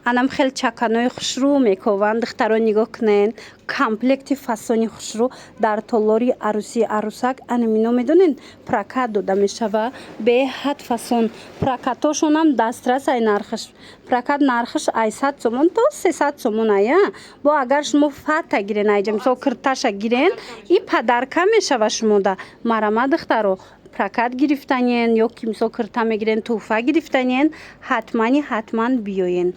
Анам хел чаканои хушрӯ мекованд. Духтаро, нигоҳ кунен, комплекти фасони хушрӯ дар толори арӯсии Арӯсак. Анамино медонен, прокат дода мешава, беҳад фасон. Прокатошонам дастрас ай нархаш. Прокат нархаш ай 100 сомон то 300 сомон ая. Бо агар шумо фата гирен, айҷа, мисол, кирташа гирен, и подарка мешава шумода. Марама, духтаро, прокат гирифтанен ё ки, мисол, кирта мегирен, тӯҳфа гирифтанен, ҳатмани ҳатман биёен.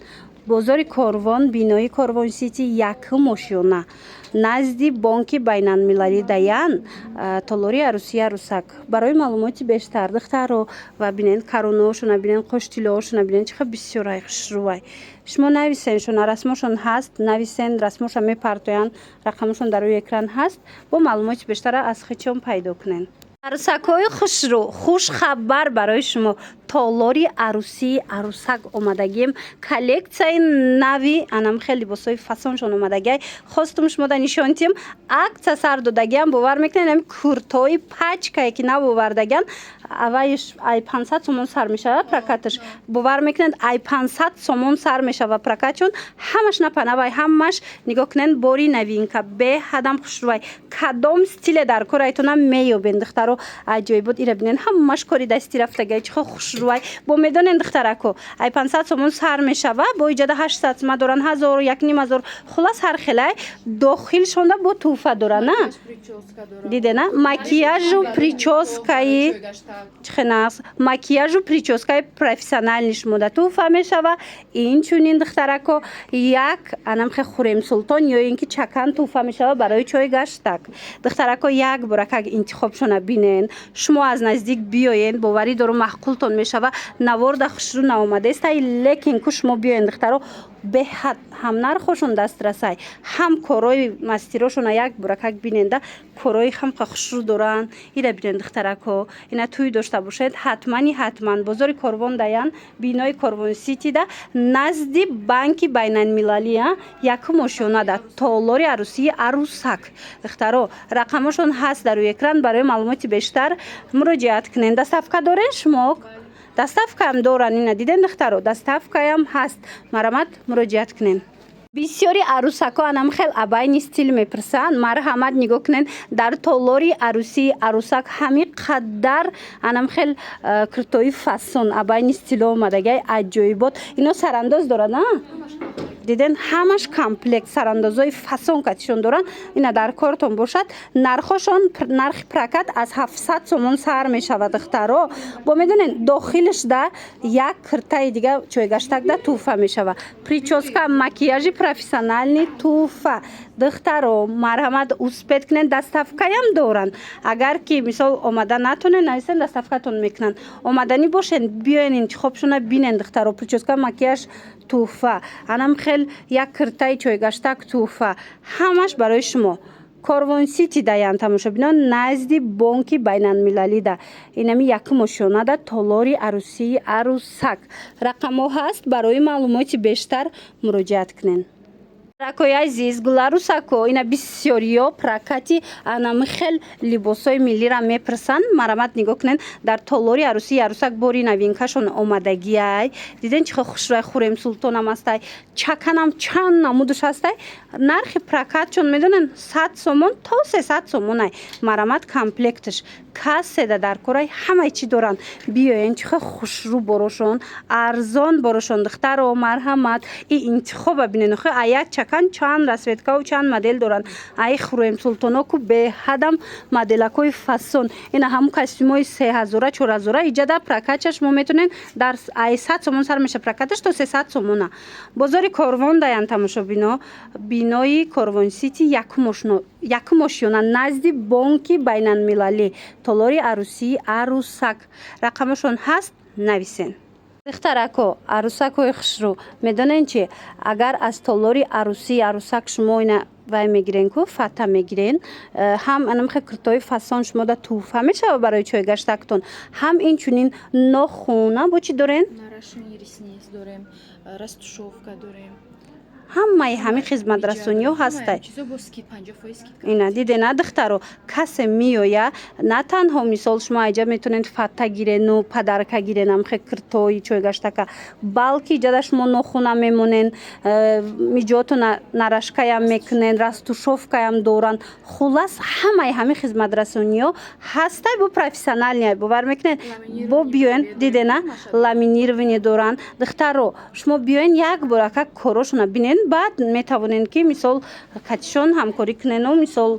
Бозори Корвон, бинои Корвон Сити, якум ошёна, назди Бонки Байналмилалӣ даян толори арӯсии Арӯсак. Барои маълумоти бештар, духтаро, ва бинен, каронаошона бинен, қоштилоошона бинен, чӣ қадр бисёрай, хушрӯвай. Шумо нависеншона, расмошон ҳаст, нависен, расмоша мепартоянд, рақамошон дар рӯи экран ҳаст. Бо маълумоти бештара аз хичон пайдо кунен. Арӯсакҳои хушрӯ, хушхабар барои шумо: толори арӯсии Арӯсак омадагием. Коллексияи нави анам хел либосҳои фасоншон омадагиай. Хостум шумода нишон тиҳам. Акция сар додагиам, бовар мекунед, ами куртои пачкае ки нав овардагиан, авайш ай 500 сомон сар мешавад прокаташ. Бовар мекунед, ай 500 сомон сар мешавад прокатшон. Ҳамаш напанавай, ҳамаш, нигоҳ кунед, бори новинка, беҳадам хушрӯвай. Кадом стиле дар кор айтона меёбен, духтаро, аҷоибот. Ира бинен, ҳамаш кори дасти рафтагиай, чӣ хел хушрӯвай. Бо медонен, духтарако, ай 500 сомон сар мешава, бо иҷада 800 сума доран, ҳазору як ним ҳазор, хулас, ҳар хелай. Дохилшонда бо тӯҳфа дора на, дидена, макияжу прическаи чихе, макияжу прическаи профессиональный шумода тӯҳфа мешава. Инчунин, духтарако, як анамхе Хурем Султон ё ин ки чакан тӯҳфа мешава барои чой гаштак. Духтарако, як боракак интихобшона бинен, шумо аз наздик биёен, боварӣ дорум, маъқултон мешава. Наворда хушрӯ наомадестай, лекин ку шумо биёен, духтаро, беҳад ҳам нархошон дастрасай, ҳам корои мастерошона як боракак биненда, корои ҳамқа хушрӯ доранд. Ира бинен, духтарако, ина тӯй дошта бошед, ҳатмани ҳатман бозори Корвон даян, бинои Корвон Ситида, назди Банки Байналмилалӣ, якум ошёнада, толори арӯсии Арӯсак. Духтаро, рақамошон ҳаст дар рӯи экран, барои маълумоти бештар муроҷиат кунед. Доставка дорен шумо? Доставкаам доран. Ина диден, духтаро, доставкаям ҳаст, марамат, муроҷиат кунед. Бисёри арӯсако анам хел абайный стиль мепурсанд. Марҳамат, нигоҳ кунед, дар толори арӯсии Арӯсак ҳами қадар анам хел киртои фасон, абайный стило омадагиай, аҷоибот. Ино сарандоз дорад, а диден, ҳамаш комплект, сарандозҳои фасон катишон доранд. Ина дар кортон бошад. Нархошон, нархи прокат аз 700 сомон сар мешавад, духтаро. Бо медонен, дохилаш да як киртаи дига чойгаштак да тӯҳфа мешава, прическа, макияжи профессиональный тӯҳфа. Духтаро, марҳамат, успеть кунед. Доставкаям доранд. Агар ки, мисол, омада натонед, нависен, доставкатон мекунанд. Омаданӣ бошен, биёен, интихобшона бинен. Духтаро, прическа, макияж тӯҳфа, анам хел як киртаи чойгаштак тӯҳфа, ҳамаш барои шумо. Корвон Сити даян, тамошобинон, назди Бонки Байналмилалида, инами якум ошёнада, толори арӯсии Арӯсак. Рақамҳо ҳаст, барои маълумоти бештар муроҷиат кунед. Ракои азиз, гуларӯсако, ина бисёриё прокати анами хел либосҳои миллиро мепурсанд. Марамат, нигоҳ кунед, дар толори арӯсии Арӯсак бори новинкашон омадагиай. Диден, чӣ хел хушрӯй, Хурем Султонам ҳастай, чаканам чанд намудуш ҳастай. Нархи прокатшон, медонен, 100 сомон то 300 сомонай. Марамат, комплектш касседа дар корай, ҳамаи чӣ доранд. Биёен, чӣ хел хушрӯ борошон, арзон борошон. Духтаро, марҳамат, и интихоба бинен. Охи, а як чакан чанд расцветкаву чанд модел доранд. Ай Хурем Султоно ку беҳадам моделакҳои фасон. Ина ҳамун костюмои 3000-а, 4000-а иҷада прокатша шумо метонед дар ай 100 сомон сар меша прокаташ то 300 сомона. Бозори Корвон даян, тамошобино, бинои Корвон Сити, якум ошёна, назди Бонки Байналмилалӣ, толори арӯсии Арӯсак. Рақамашон ҳаст, нависен. Духтарако, арӯсакҳои хушрӯ, медонед чи? Агар аз толори арӯсии Арӯсак шумо ина вай мегирен ку, фата мегирен, ҳам анамхе куртои фасон шумода тӯҳфа мешава барои чойгаштактон, ҳам инчунин нохуна бо чӣ дорен? Наращивание ресниц дорем, растушевка дорем. Ҳамаи ҳамин хизматрасониҳо ҳастай. Ина дидена, духтаро, касе меоя, на танҳо, мисол, шумо айҷа метавонед фата гирену подарка гирен, амхе киртои чойгаштака, балки иҷада шумо нохуна мемонен, миҷотона нарашкаям мекунен, растушёвкаям доранд. Хуллас, ҳамаи ҳамин хизматрасониҳо ҳастай, бо профессиональный, бовар мекунед? Бо биёен, дидена, ламинирование доранд. Духтаро, шумо биёен, як бор ака корошона бинен, баъд метавонен, ки, мисол, катишон ҳамкорӣ кунену, мисол,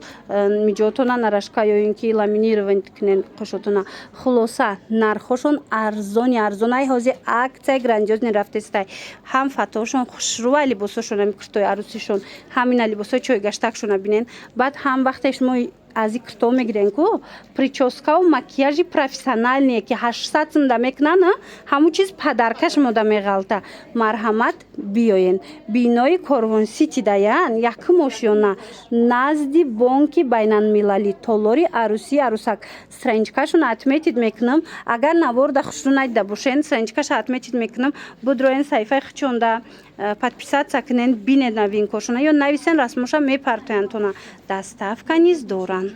миҷотона нарашка ё ин ки ламинирование кунен қошотона. Хулоса, нархҳошон арзони арзон. Ай ҳозир акция грандиозный рафтестай. Ҳам фатоҳошон хушрӯа, либосошон, ами куртои арӯсишон, ҳамина либосои чойгаштакшона бинен. Баъд ҳам вақте шумо аз ин курто мегирен ку, прическаву макияжи профессиональные, ки 800 сумда мекунанд, ҳамун чиз подарка шумода меғалта. Марҳамат, биёен. Бинои Корвон Сити даян, якум ошёна, назди Бонки Байналмилалӣ, толори арӯсии «Арӯсак». Страничкашона отметить мекунам. Агар наворда хушрӯ надида бошен, страничкаша отметить мекунам. Будроен, саҳифаи хучонда подписаться кунен, бинед новинкошона ё нависен, расмоша мепартоянд тона. Доставка низ доранд.